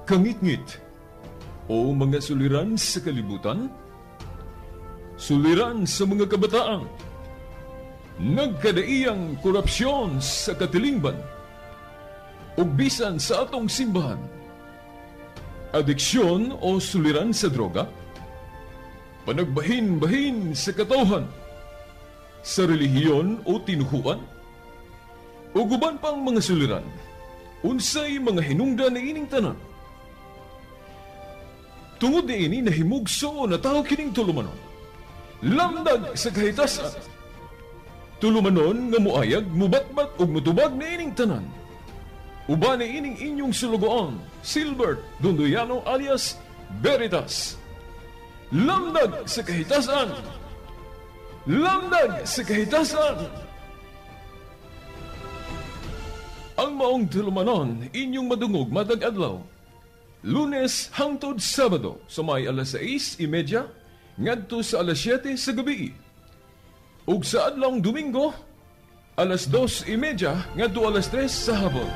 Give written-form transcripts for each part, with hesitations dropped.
Kangitngit o mga suliran sa kalibutan, suliran sa mga kabataan, nagkadaiyang korupsyon sa katilingban, ug bisan sa atong simbahan, adiksyon o suliran sa droga, panagbahin-bahin sa katawhan, sa relihiyon o tinuhuan, ug uban pang mga suliran, unsay mga hinungdan niining tanan. Tungod niini nahimugso na tao kining tulumanon. Lamdag sa kahitasan. Tulumanon nga muayag, mubatbat ug mutubag niining tanan. Uban niining inyong sulugoon, Silbert Dondoyano alias Veritas. Lamdag sa kahitasan. Lamdag sa kahitasan. Ang maong tulumanon inyong madungog matag adlaw. Lunes hangtod Sabado sa may alas 6:30 ngadto sa alas 7 sa gabi. Ug sa adlawng Domingo alas 2:30 ngadto alas 3 sa hapon.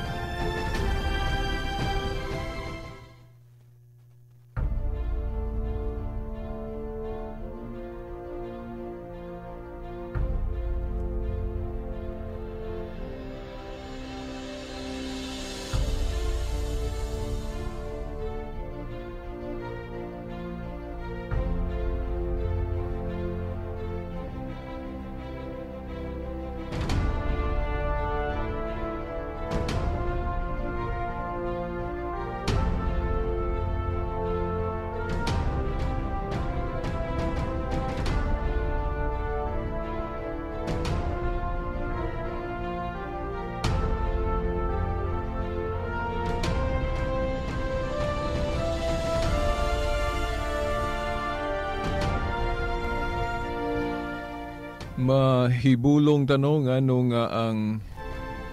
Mahibulong tanong ano nga ang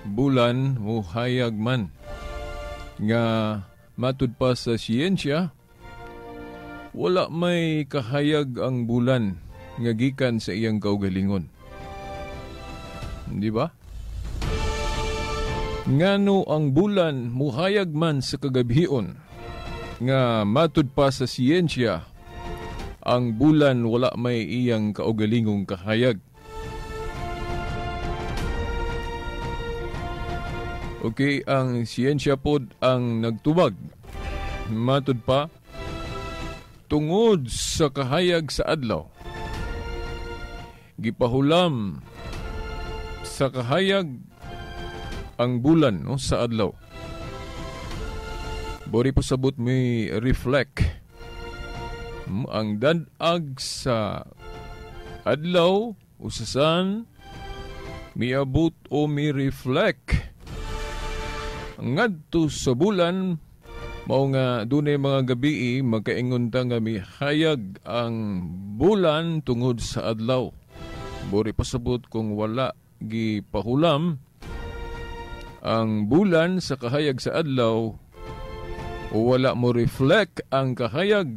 bulan muhayag man nga matud pa sa siyensya, wala may kahayag ang bulan nga gikan sa iyang kaugalingon. Di ba? Ngano ang bulan muhayag man sa kagabhion nga matud pa sa siyensya, ang bulan wala may iyang kaugalingong kahayag. Okay, ang siyensya pod ang nagtubag. Matud pa, tungod sa kahayag sa adlaw, gipahulam sa kahayag ang bulan, no, sa adlaw. Bori pasabot may reflect ang dadag sa adlaw usasan miabot o mi reflect ngadto sa bulan, mao nga dunay mga gabii makaingon ta nga mihayag ang bulan tungod sa adlaw. Bori pasabot kung wala gipahulam ang bulan sa kahayag sa adlaw o wala mo reflect ang kahayag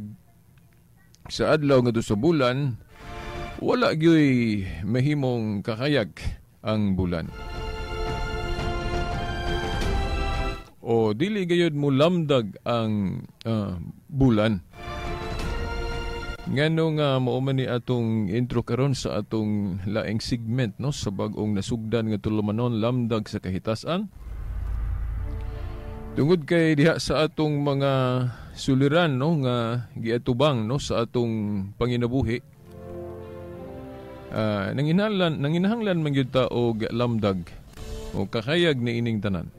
sa adlaw ngadto sa bulan, wala gyoy mahimong kahayag ang bulan. O dili gayud mo lamdag ang bulan. Ngano nga mao man ni atong intro karon sa atong laing segment, no, sa bag-ong nasugdan nga tulumanon lamdag sa kahitasan. Tungod kay diha sa atong mga suliran, no, nga giatubang, no, sa atong panginabuhi, nanginahanglan man gyud ta og lamdag o kahayag niining tanan.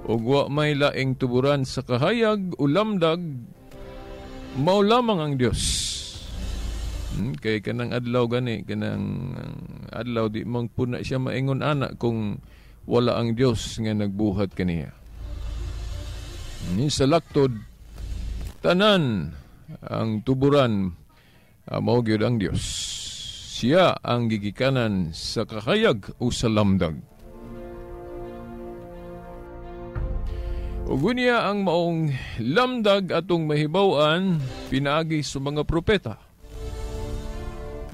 Ug wa may laing tuburan sa kahayag o lamdag, mao lamang ang Dios. Kay kanang adlaw gani, kanang adlaw di man pud na siya maingon ana kung wala ang Dios nga nagbuhat kaniya. Ni sa laktod tanan ang tuburan, mao gyud ang Dios. Siya ang gigikanan sa kahayag o sa lamdag. Ug unya ang maong lamdag atong mahibaw-an pinaagi sa mga propeta.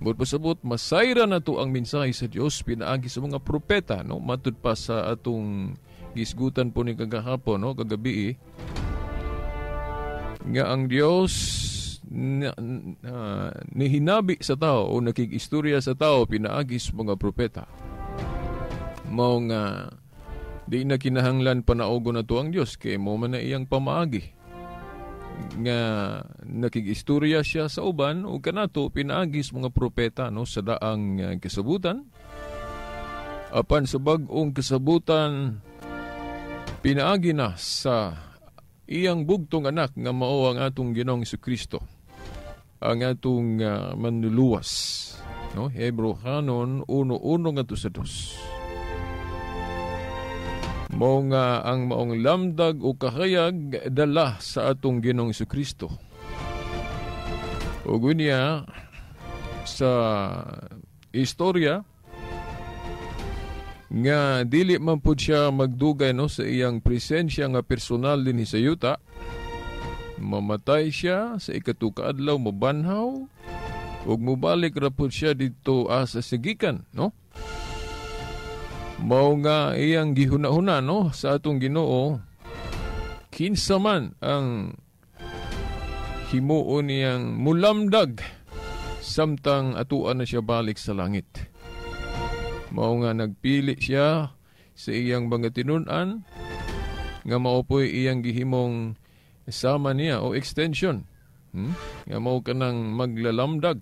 Bud pasabot masayra na to ang mensahe sa Dios pinaagi sa mga propeta, no? Matud pa sa atong gisgutan po ni kagahapon, no, kagabi. Nga ang Dios nihinabi sa tao o nakig-istorya sa tao pinaagi sa mga propeta. Mao nga di na kinahanglan panaogon nato ang Dios kay mo man na iyang pamaagi nga nakig-istorya siya sa uban o kanato pinaagi sa mga propeta, no, sa daang kasabutan. Apan sa bag-ong kasabutan, pinaagi na sa iyang bugtong anak nga mao ang atong Ginoong Kristo, ang atong manluluwas, no? Hebreohanon 1:1 ngadto sa 2. Mao nga ang maong lamdag o kahayag dala sa atong Ginoong Kristo. Ug unya sa istorya nga dili man pud siya magdugay, no, sa iyang presensya nga personal dinhi sa yuta. Mamatay siya sa ikatulo ka adlaw, mobanhaw ug mobalik ra pud siya didto sa sigikan, no? Mao nga iyang gihuna-huna, no, sa atong Ginoo, kinsa man ang himuon niyang mulamdag samtang atuan na siya balik sa langit. Mao nga nagpili siya sa iyang mga tinun-an nga mao po'y iyang gihimong sama niya o extension. Nga mao kanang maglalamdag.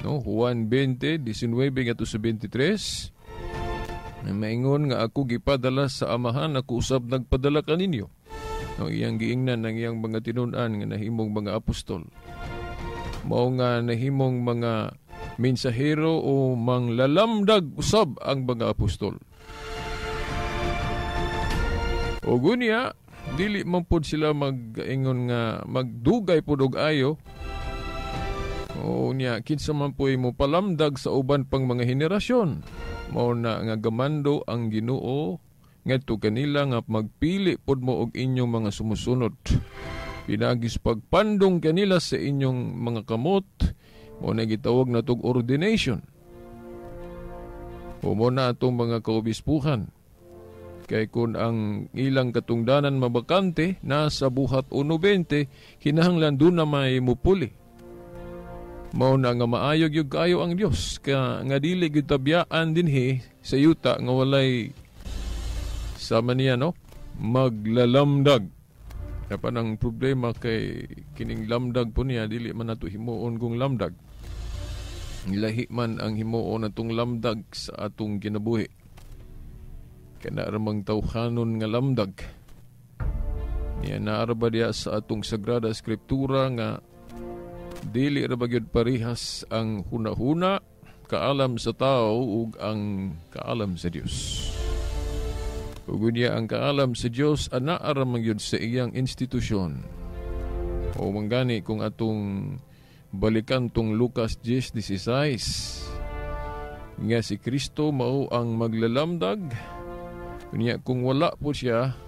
No, Juan 20:19 ngadto sa 23. Maingon nga ako gipadala sa Amahan, ako usab nagpadala kaninyo. No, iyang giingnan ang iyang mga tinun-an nga nahimong mga apostol. Mao nga nahimong mga mensahero o manglalamdag usab ang mga apostol. O gunya, dili man pod sila mag-ingon nga magdugay pod og ayo. O niya, kinsa man po'y mopalamdag sa uban pang mga henerasyon. Mao na nga gamando ang Ginoo ngadto kanila nga magpili pod mo og inyong mga sumusunod. Pinaagis pagpandong kanila sa inyong mga kamot, mao na gitawag na tog ordination. O mo na atong mga kaobispuhan. Kay kung ang ilang katungdanan mabakante, nasa Buhat 1:20, kinahanglan doon na may mupuli. Mao na nga maayo gyud kaayo ang Dios ka nga dili gyud tabyaan dinhi sa yuta nga walay sama niya, no, maglalamdag. Apan ang problema kay kining lamdag po niya dili man nato himuon kung lamdag. Lahi man ang himuon natong lamdag sa atong kinabuhi. Kana ramang tawhanon nga lamdag. Niya naara ba diya sa atong Sagrada Escritura nga dili ra ba gyud parihas ang hunahuna, kaalam sa tao ug ang kaalam sa Dios. Ug unya ang kaalam sa Dios anaa ra man gyud sa iyang institusyon. O manggani kung atong balikan tong Lucas 10:16 nga si Kristo mao ang maglalamdag. Unya kung wala po siya,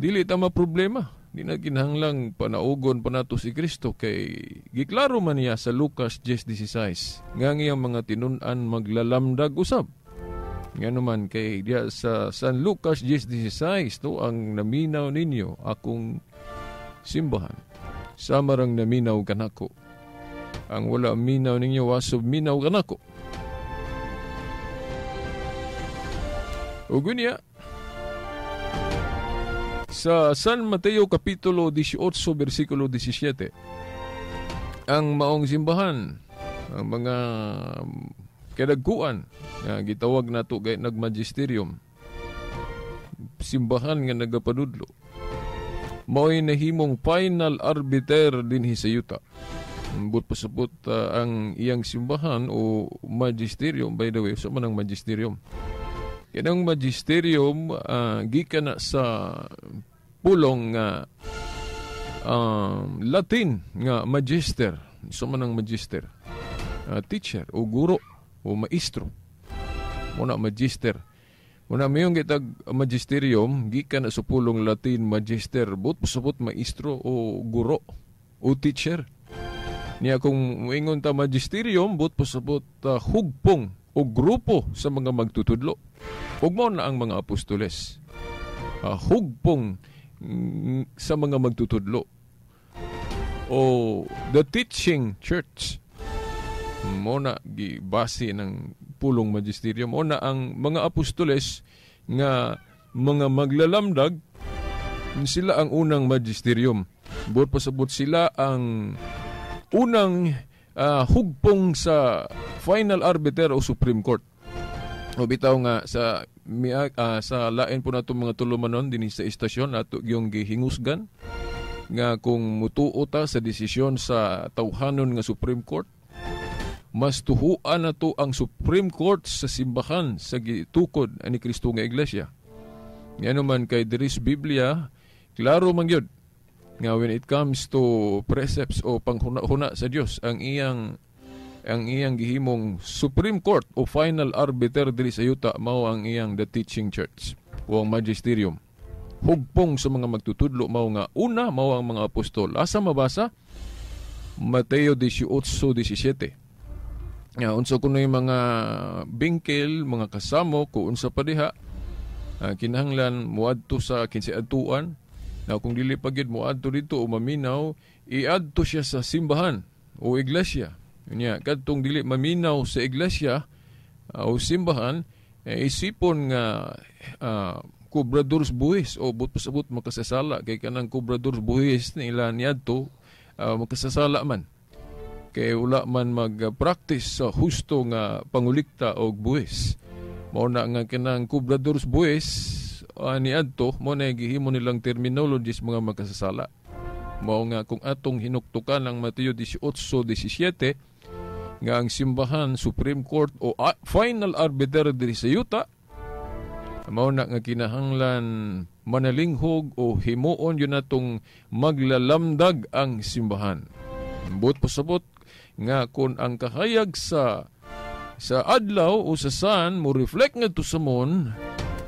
dili ta maproblema. Di na kinahanglang panaugon pa nato si Kristo kay giklaro man niya sa Lucas 10:16 nga ang iyang mga tinun-an maglalamdag usab. Nga naman kay diya sa San Lucas 10:16, to ang naminaw ninyo akong simbahan. Sama rang naminaw kanako. Ang wala minaw ninyo wasob minaw kanako. Ug unya sa San Mateo Kapitulo 18, versikulo 17, ang maong simbahan, ang mga kadagkuan nga gitawag nato kay nagmagisterium, simbahan nga nagapanudlo, mao'y nahimong final arbiter dinhi sa yuta. Ambot pasabot ang iyang simbahan o magisterium, by the way, sa man ang magisterium? Kanang magisterium gikan na sa pulong nga Latin nga magister. So man ang magister, teacher o guro o maestro. Muna magister. Muna mayong gitag magisterium gikan na sa pulong Latin magister, but pasabot maestro o guro o teacher. Niya kung moingon ta magisterium, but pasabot hugpong o grupo sa mga magtutudlo. Ug mao na ang mga apostoles. Hugpong sa mga magtutudlo. o the teaching church. Mao na gibase ng pulong magisterium. Mao na ang mga apostoles nga mga maglalamdag, sila ang unang magisterium. Buot pasabot, sila ang unang hugpong sa final arbiter o Supreme Court. O bitaw nga sa sa lain po nato mga tulumanon dinhi sa istasyon, ato yung gihingusgan nga kung mutuo ta sa desisyon sa tawhanon nga Supreme Court, mas tuhuan nato ang Supreme Court sa simbahan sa gitukod ani Kristo nga Iglesia. Ngano man kay diri sa Biblia, klaro man gyud nga when it comes to precepts o panghuna-huna sa Dios, ang iyang gihimong Supreme Court o final arbiter diri sa yuta mao ang iyang the teaching church o ang magisterium. Hugpong sa mga magtutudlo, mao nga una mao ang mga apostol. Asa mabasa? Mateo 18:17. Nga unsa kuno yung mga bingkil, mga kasamo, kung unsa pa diha, kinahanglan muadto sa kinsa adtuan na kung dili pa gyud moadto dito o maminaw, iadto siya sa simbahan o iglesia. Unya kadtong dili maminaw sa iglesia o simbahan, eh, isipon nga kobrador sa buhis o buot pasabot makasasala, kay kanang kobrador sa buhis nila niadto makasasala man kay wala man mag-practice sa husto nga pangulikta og buhis. Mao na nga kanang kobrador sa buhis niadto mo na gihimo nilang terminologies mga makasasala. Mao nga kung atong hinuktukan ang Mateo 18:17 nga ang simbahan Supreme Court o final arbiter diri sa yuta, mao na nga kinahanglan manalinghog o himuon yun natong maglalamdag ang simbahan. Buot pasabot nga kung ang kahayag sa adlaw o sa sun mo reflect ngadto sa moon,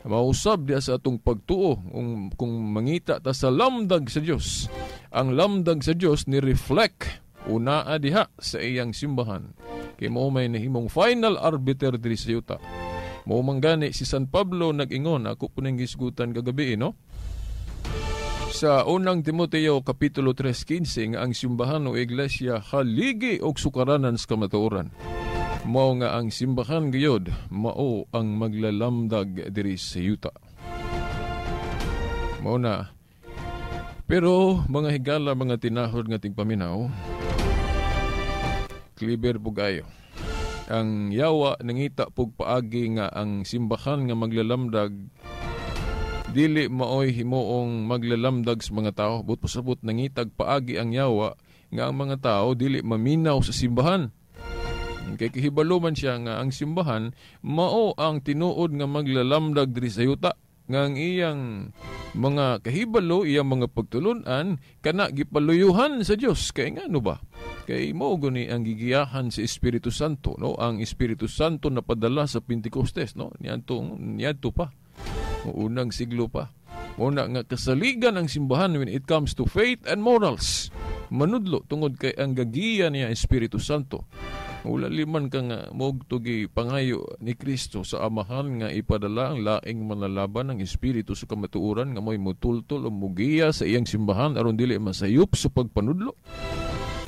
mausab diya sa atong pagtuo. Kung mangita ta sa lamdag sa Dios, ang lamdag sa Dios ni reflect unaa diha sa iyang simbahan kay mao may nahimong final arbiter diri sa yuta. Mao man gani si San Pablo nag-ingon, ako po ning gisgutan kagabi, no, sa Unang Timoteo Kapitulo 3:15 nga ang simbahan o iglesia haligi og sukaranan sa kamatuoran. Mao nga ang simbahan gayod mao ang maglalamdag diri sa yuta. Mao na. Pero mga higala, mga tinahod nga tigpaminaw, kliber pugayo. Ang yawa nangita pug paagi nga ang simbahan nga maglalamdag dili maoy himuong maglalamdag sa mga tao. Buot pasabot, nangitag paagi ang yawa nga ang mga tao dili maminaw sa simbahan. Kay kahibalo man siya nga ang simbahan mao ang tinuod nga maglalamdag diri sa yuta, nga ang iyang mga kahibalo, iyang mga pagtulunan kana gipaluyuhan sa Dios. Kay ngano ba? Kay mao guni ang gigiyahan sa Espiritu Santo, no? Ang Espiritu Santo napadala sa Pentecostes, no? Niadto pa. Unang siglo pa. Mao na nga kasaligan ang simbahan when it comes to faith and morals. Manudlo tungod kay ang gagiya niya Espiritu Santo. Wala liman ka nga mogtugi pangayo ni Kristo sa Amahan nga ipadala ang laing manlalaban, ang Espiritu sa kamatuoran, nga mo'y mutultol o mugiya sa iyang simbahan aron dili masayop sa pagpanudlo.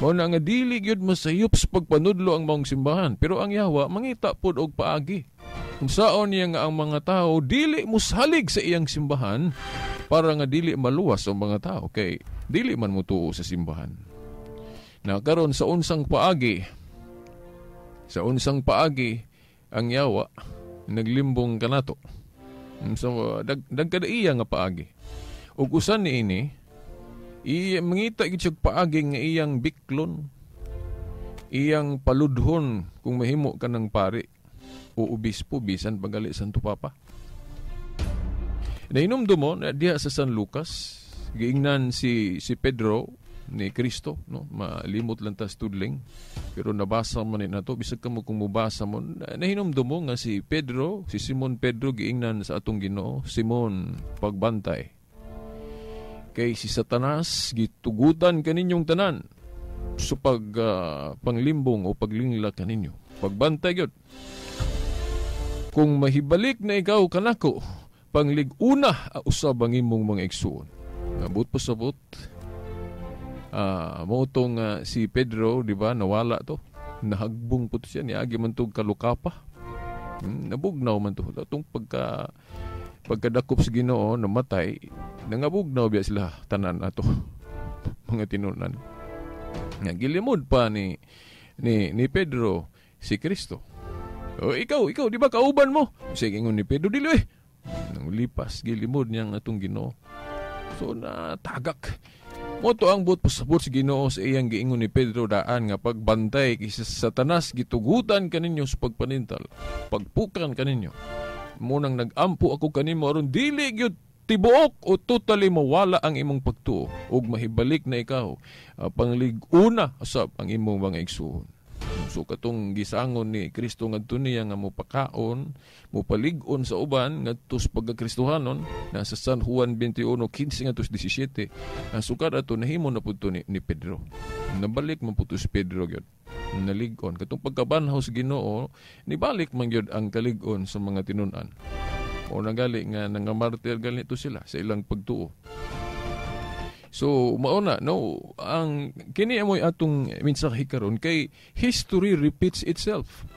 Mao na nga dili gyud masayop sa pagpanudlo ang maong simbahan, pero ang yawa mangita pod og paagi. Kung saon niya nga ang mga tao dili musalig sa iyang simbahan para nga dili maluwas ang mga tao kay dili man mutuo sa simbahan. Na karon, sa unsang paagi ang yawa naglimbong kanato? So dagkadaiya nga paagi. Ug usan niini, i mangita gid siya paagi nga iyang biklon, iyang paludhon kung mahimo ka ng pari o obispo, bisan pagali Santo Papa. Nahinumdum mo na diha sa San Lucas, giingnan si Pedro ni Kristo, no? Malimot lang tas tudling, pero nabasa man ni nato. Bisag kamo kung mubasa mo, nahinumdum mo nga si Pedro, si Simon Pedro, giingnan sa atong Ginoo, "Simon, pagbantay. Kay si Satanas gitugutan kaninyong tanan sa pag panglimbong o paglingla kaninyo. Pagbantay gyud. Kung mahibalik na ikaw kanako, panglig-una usab ang imong mga igsuon." Nabot pasabot, Mao tong si Pedro, di ba, nawala to. Nahagbong po to siya, niagi man to kalukapa. Nabugnaw man to. Atong pagkadakop sa Ginoo, namatay, nangabugnaw biya sila tanan ato mga tinunan. Nga gilimod pa ni Pedro si Kristo. O ikaw, di ba kauban mo? Sige, ingon ni Pedro, dili eh. Nang lipas, gilimod niya ang atong Ginoo. So natagak. Mao to ang buot pasabot sa Ginoo sa iyang giingon ni Pedro daan nga pagbantay kaysa sa Satanas, gitugutan kaninyo sa pagpanintal, pagpukan kaninyo. Munang nag-ampo ako kanimo aron dili gyud tibuok o totally mawala ang imong pagtuo ug mahibalik na ikaw panglig-una usab ang imong mga igsuon. So katong gisangon ni Kristo ngadto niya nga mopakaon, mopalig-on sa uban ngadto sa pagkakristohanon nasa San Juan 21:15 ngadto sa 17. Ang sukad ato nahimo na pud to ni Pedro. Nabalik man pud to si Pedro gyud. Nalig-on katong pagkabanhaw sa Ginoo, nibalik man gyud ang kalig-on sa mga tinun-an. O nagali nga nangamartir ganito sila sa ilang pagtuo. So mauna no ang kini amoy atong mensahe karon kay history repeats itself.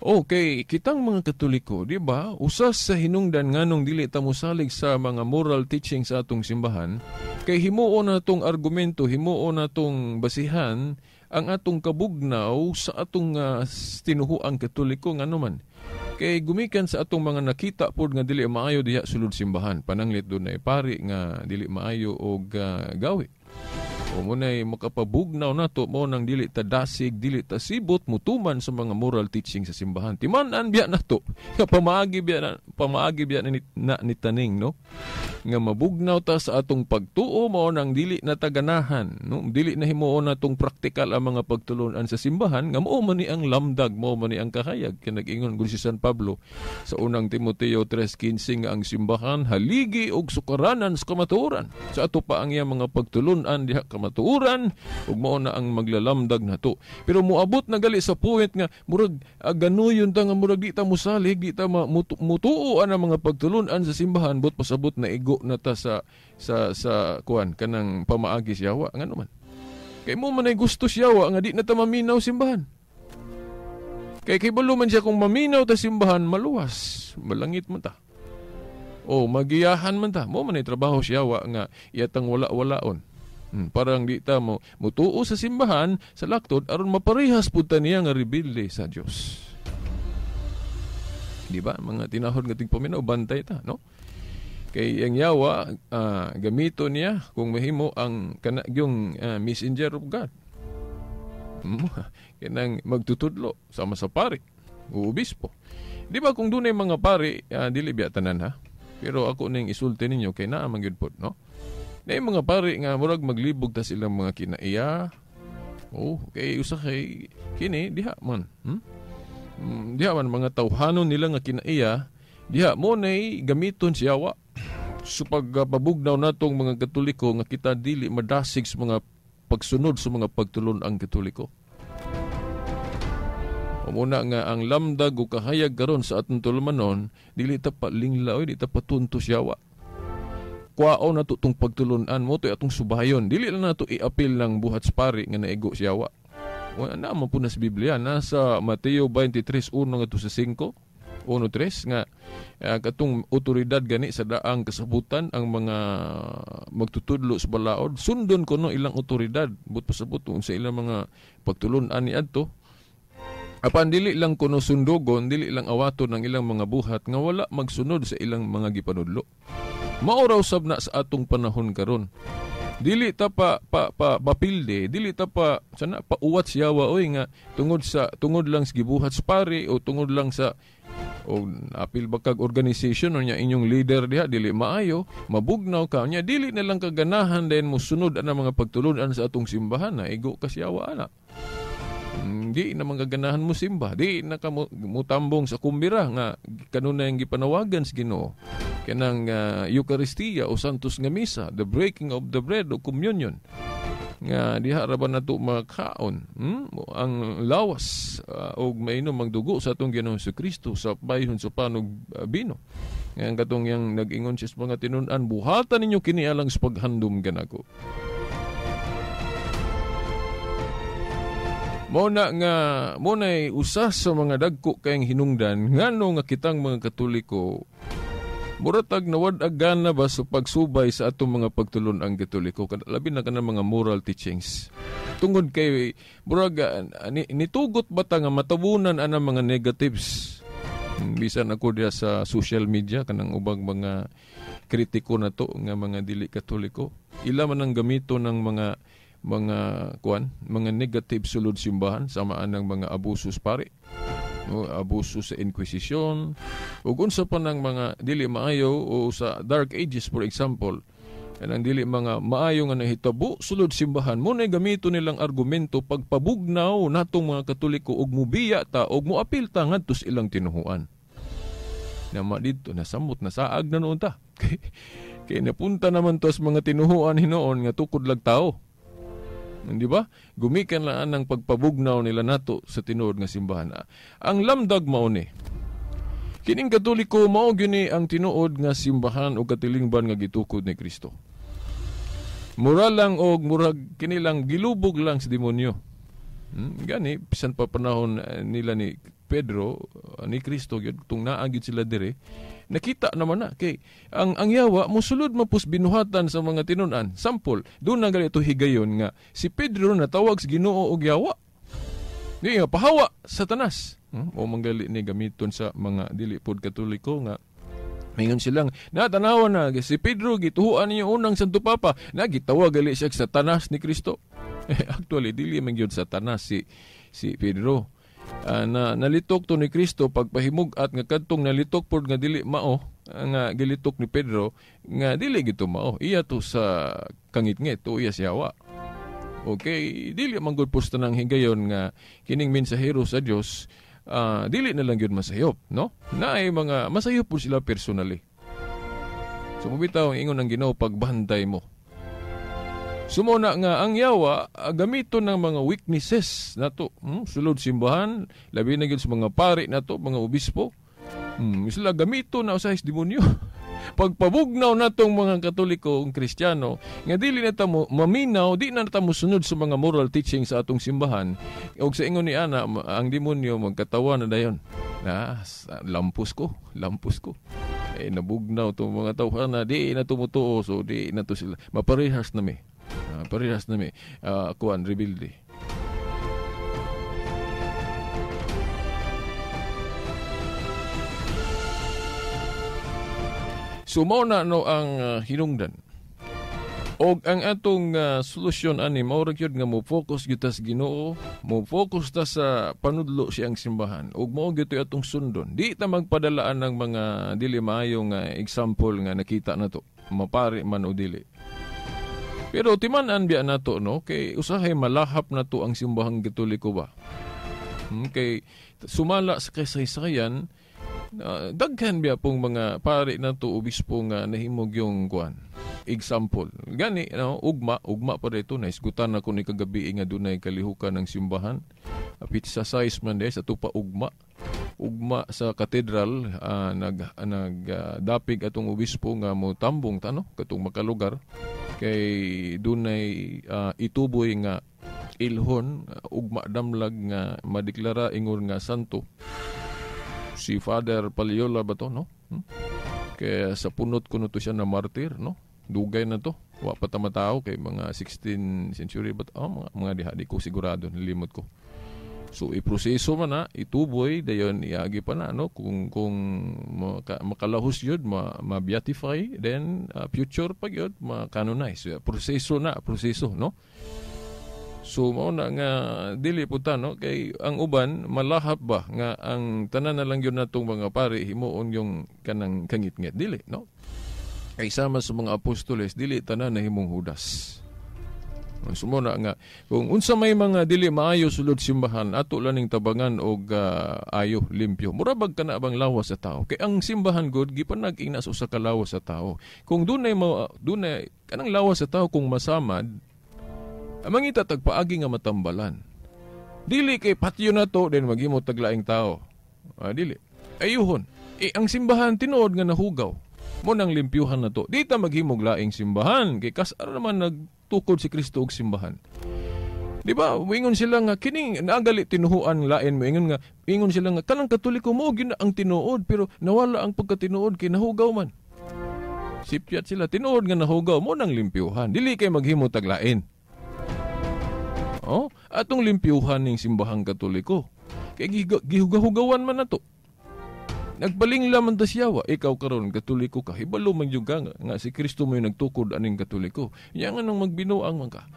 Okay, kitang mga Katoliko, di ba? Usa sa hinungdan nganong dili ta mosalig sa mga moral teaching sa atong simbahan, kay himuon na tong argumento, himuon na tong basihan ang atong kabugnaw sa atong tinuhuang Katoliko ngano man. Kay gumikan sa atong mga nakita pod nga dili maayo diha sulod simbahan, pananglit dunay pari nga dili maayo og gawi. O munay makapabugnaw nato mo nang dili ta dasig, dili ta sibot mutuman sa mga moral teaching sa simbahan. Timan-an biya nato. Nga pamaagi biya na ni taning, no? Nga mabugnaw ta sa atong pagtuo mo nang dili na taganahan, no? Dili na himuon natong praktikal ang mga pagtulunan sa simbahan nga mao man ni ang lamdag, mao man ni ang kahayag. Kay nag-ingon gud si San Pablo sa unang Timoteo 3:15 nga ang simbahan haligi og sukaranan sa kamatuoran. Sa ato pa ang iyang mga pagtulunan diha kamatuoran ug mao na ang maglalamdag nato. Pero moabot na gali sa point nga murag ganuyon ta nga murag di ta mosalig, di ta mutuo ang mga pagtulunan sa simbahan, but pasabot na igo na ta sa kuan kanang pamaagi sa yawa. Ngano man? Kay mo man ay gusto siya yawa nga di na ta maminaw simbahan. Kay kibalo man siya kung maminaw ta simbahan, maluwas, malangit man ta. O magiyahan man ta. Mo man ay trabaho siya yawa nga iyatang wala-walaon. Parang di ta mo mutuo sa simbahan sa laktod aron maparehas pud ta niya nga rebelde sa Dios. Di ba? Mga tinahod nga tigpaminaw, bantay ta, no? Kay ang yawa gamito niya kung mahimo ang kana yung messenger of God. Kanang magtutudlo sama sa pari o obispo. Di ba kung dunay mga pari, dili biya tanan ha. Pero ako ning isulti ninyo kay naa man gyud pod, no? Nay mga pari nga murag maglibog ta silang mga kinaiya. Oh, kay usahay kini diha man. Diha man mga tawhanon nila nga kinaiya, diha mo nay gamiton siya wa. So pagpabugnaw natong mga Katoliko nga kita dili madasig sa mga pagsunod sa mga pagtulon ang Katoliko. Muna nga ang lamdag o kahayag karon sa atong tulumanon, dili ta palingla oy, di ta patunto siya wa. Kuwaon na to tong pagtulunan mo to atong subayon. Dili lang nato iapil ng buhat sa pari nga naigo siya wa. Wala na man po na sa Biblia nasa Mateo 23:1 ngadto sa 5. 1:3 nga katong otoridad gani sa daang kasabutan ang mga magtutudlo sa balaod, sundon kuno ilang otoridad but pasabot sa ilang mga pagtulun-an niadto. Apan dili lang kuno sundugon, dili lang awaton ang ilang mga buhat nga wala magsunod sa ilang mga gipanudlo. Mao raw sab na sa atong panahon karon. Dili ta pa pa, pa papilde, dili ta pa sana pauwat siya wa oy nga tungod lang sa gibuhat sa pari o tungod lang sa o apil ba kag organization o nya inyong leader diha dili maayo, mabugnaw ka nya dili na lang kaganahan then mosunod ang mga pagtulun-an sa atong simbahan na igo ka siya wa ana. Di na magaganahan mo simba, di na ka mutambong sa kumbira nga kanunay ang gipanawagan sa Ginoo. Kanang Eucharistia o Santos nga Misa, the breaking of the bread o communion. Nga diha ra ba nato makaon ang lawas og mainom ang dugo sa atong Ginoong Kristo sa bayhon sa panog bino. Nga ang katong yang nag-ingon siya sa mga tinun-an, buhatan ninyo kini alang sa paghandom kanako. Mao na nga mo nay usa sa mga dagko kayong hinungdan ngano nga kitang mga Katoliko muratag nawad-ag gana ba sa pagsubay sa atong mga pagtulon-ang Katoliko, labi na kanang mga moral teachings. Tungod kay murag nitugot ba ta nga matabunan anang mga negatives. Bisan ako diya sa social media kanang ubang mga kritiko nato nga mga dili Katoliko, ila man ang gamito ng mga kuan, mga negative sulod simbahan sama anang mga abusos pare. O, abuso sa Inquisition ug unsa pa nang mga dili maayo o sa Dark Ages, for example, kanang dili mga maayo nga nahitabo sulod simbahan, mo nay gamito nilang argumento pagpabugnaw natong mga Katoliko og mubiya ta og moapil ta ngadto sa ilang tinuhuan. Nama didto nasamot nasaag na noon ta. Kay napunta naman to sa mga tinuhuan hinuon nga tukod lag tao. Di ba? Gumikan lang ang pagpabugnaw nila nato sa tinuod nga simbahan. Ang lamdag mao ni. Kining Katoliko mao gyud ang tinuod nga simbahan o katilingban nga gitukod ni Kristo. Mura lang og murag kinilang gilubog lang sa demonyo. Gani bisan pa panahon nila ni Pedro, ni Kristo gyud tung naa gyud sila dire, nakita naman na kay ang yawa mosulod mapus binuhatan sa mga tinun-an. Sample, doon na ganito higayon nga si Pedro natawag sa Ginoo og yawa. Di nga pahawa Satanas. O manggali ni gamiton sa mga dili pod Katoliko nga mingon silang natanawa na si Pedro gituhuan niyo unang Santo Papa, nagitawag gali siya Satanas ni Kristo. Actually dili man gyud Satanas si Pedro. Na nalitok to ni Kristo pagpahimug-at nga kadtong nalitok pod nga dili mao nga gilitok ni Pedro nga dili gito mao, iya to sa kangitngit to iya siyawa. Okay, dili man gud pusta nang higayon nga kining mensahero sa Dios, dili na lang gyud masayop, no? Naay mga masayop po sila personally. So mubitaw ang ingon ang Ginoo, pagbantay mo. Sumuna nga ang yawa gamito ng mga weaknesses nato, sulod simbahan, labi na gyud sa mga pari nato, mga obispo. Sila gamito na usahay sa demonyo. Pagpabugnaw natong mga Katoliko ug Kristiyano nga dili na ta mo maminaw, di na ta mo sunod sa mga moral teaching sa atong simbahan, ug sa ingon ni ana ang demonyo magkatawa na dayon. Na lampos ko, lampos ko. Nabugnaw tong mga tawhan na di na tumutuo, so di na to sila maparehas na mi. Parehas na mi kuan rebelde. So mao na no ang hinungdan. Og ang atong solusyon ani mao ra gyud nga mo focus gyud ta sa Ginoo, mo focus ta sa panudlo siyang simbahan ug mao gyud atong sundon. Di ta magpadalaan ng mga dili maayong example nga nakita nato, mapari man o dili. Pero timan-an biya nato no, kay usahay malahap nato ang simbahang Katoliko ba. Kay sumala sa kasaysayan, daghan biya pong mga pari nato obispo nga nahimog yung kuan. Example, gani no, ugma pa dito naisgutan ako ni kagabi nga dunay kalihukan ng simbahan. Pizza size man des ato pa ugma. Ugma sa katedral, nagdapig atong obispo nga mo tambong tano katong makalugar kay dunay ituboy nga ilhon, ugma damlag nga madeklara ingon nga santo. Si Father Paliola ba to no? Kaya sa punot kuno to siya na martir no. Dugay na to. Wa pa ta matao kay mga 16th century but mga diha di ko sigurado, nalimot ko. So iproseso man na, ituboy dayon iagi pa na no kung makalahos yun, ma-beatify, then future pa yun ma-canonize. Proseso na, proseso no. So mao na nga dili po ta no kay ang uban malahap ba nga ang tanan na lang yun natong mga pari himuon yung kanang kangitngit, dili no. Kay sama sa mga apostoles dili tanan na himong Judas. Sumuna nga kung unsa may mga dili maayo sulod simbahan ato lang ning tabangan og ayo limpyo. Mura bag kana bang lawas sa tao? Kay ang simbahan god gipanag-ing na sa usa ka lawas sa tao. Kung dunay kanang lawas sa tao kung masamad, mangita tag paagi nga matambalan. Dili kay patyo na to then maghimo tag laing tao. Dili. Ayuhon. Ang simbahan tinuod nga nahugaw. Mo nang limpyuhan na to. Di ta maghimog laing simbahan kay kasar naman nagtukod si Kristo og simbahan. Di ba? Moingon sila nga kining naagali tinuhuan lain, moingon nga ingon sila nga kanang Katoliko mo gyud ang tinuod, pero nawala ang pagkatinuod kay nahugaw man. Sipyat sila tinuod nga nahugaw mo nang limpyuhan. Dili kay maghimo tag lain. Oh, atong limpyuhan ning simbahang Katoliko. Kay gihugahugawan man nato. Nagbalingla man ta siyawa, ikaw karon Katoliko ka, hibalo man jud ka nga si Kristo mo'y nagtukod aning Katoliko. Nya nga nang magbinuang man ka.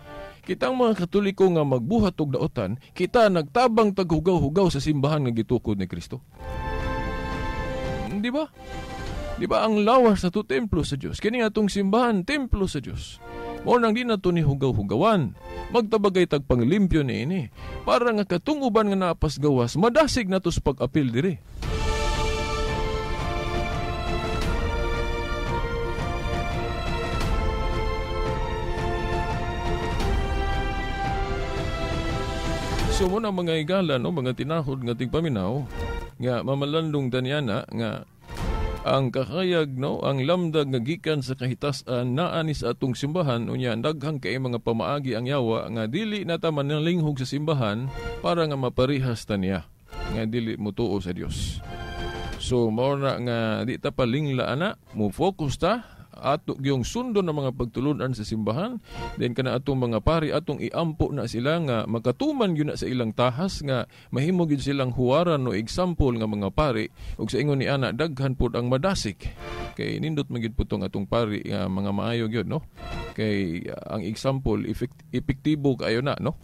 Kitang mga Katoliko nga magbuhat og daotan, kita nagtabang taghugaw-hugaw sa simbahan nga gitukod ni Kristo. Di ba? Di ba ang lawas sa to templo sa Dios? Kini atong simbahan templo sa Dios. Mao nang di nato ni hugaw-hugawan. Magtabagay tag panglimpyo niini para nga katunguban nga naapas gawas madasig nato sa pag-apil diri. So mo na mga higala, no, mga tinahod nga tigpaminaw nga mamalandong tanyana nga ang kahayag, no, ang lamdag nga gikan sa kahitasan naa ni sa atong simbahan, unya daghang kay mga pamaagi ang yawa nga dili na ta manalinghog sa simbahan para nga maparihas ta niya nga dili motuo sa Dios. So mao na nga di ta palingla ana, mo focus ta ato gyung sundon ang mga pagtulunan sa simbahan, then kana atong mga pari atong iampo na sila nga makatuman gyud na sa ilang tahas nga mahimo gyud silang huwaran o example nga mga pari, ug sa ingon ni ana daghan pud ang madasik kay nindot man gyud putong atong pari nga mga maayo gyud, no, kay ang example epektibo kaayo na, no,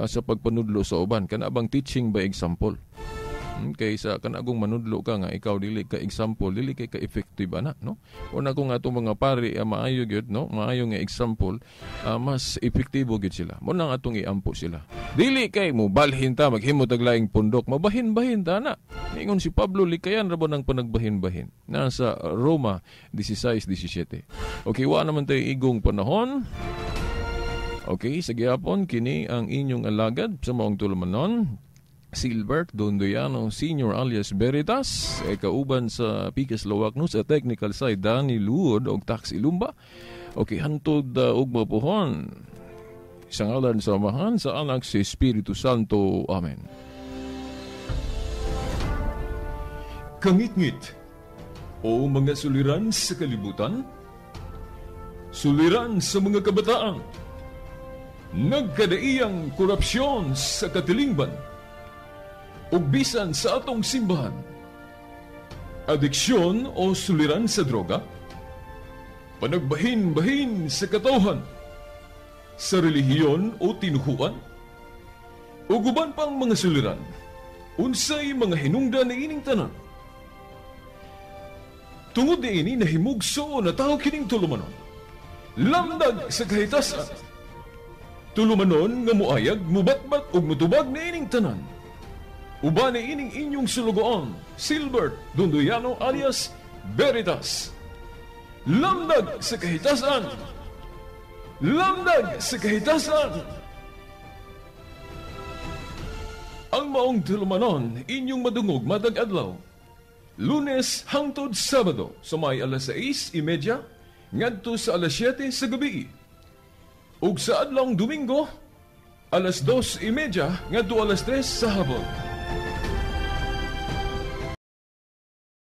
sa pagpanudlo sa uban, kana bang teaching by example. Kaysa kanagong manudlo ka nga ikaw dili ka example, dili kay ka effective ana, no? Una kung atong mga pari maayo gyud, no, maayo nga example, mas epektibo gyud sila. Mo nang atong iampo sila. Dili kay mo balhin ta maghimo tag laing pundok, mabahin-bahin ta na. Ningon si Pablo, likayan ra ba ng panagbahin-bahin? Nasa Roma 16:17. Okay, wa naman tayo igong panahon. Okay, sa gihapon kini ang inyong alagad sa maong tulumanon, Silbert Dondoyano Senior alias Veritas, e kauban sa Pikas Lawak no sa technical side Danny Luod og Taxi Lumba. Okay, hantod og mapuhon. Sa ngalan sa Amahan, sa Anak, sa Espiritu Santo. Amen. Kangitngit o mga suliran sa kalibutan, suliran sa mga kabataan, nagkadaiyang korupsyon sa katilingban, ug bisan sa atong simbahan, adiksyon o suliran sa droga, panagbahin-bahin sa katawhan, sa relihiyon o tinuhuan, ug uban pang mga suliran, unsay mga hinungdan ni ining tanan. Tungod niini nahimugso na tao kining tulumanon, lamdag sa kahitasan, tulumanon nga muayag, mubatbat ug mutubag niining tanan. Uban ni ining inyong sulugoon, Silbert Dondoyano alias Veritas. Lamdag sa kahitasan! Lamdag sa kahitasan! Ang maong tulumanon, inyong madungog matag adlaw. Lunes hangtod Sabado, sa may alas 6:30, ngadto sa alas 7 sa gabi. Ug sa adlawng Domingo, alas 2:30 ngadto alas 3 sa hapon.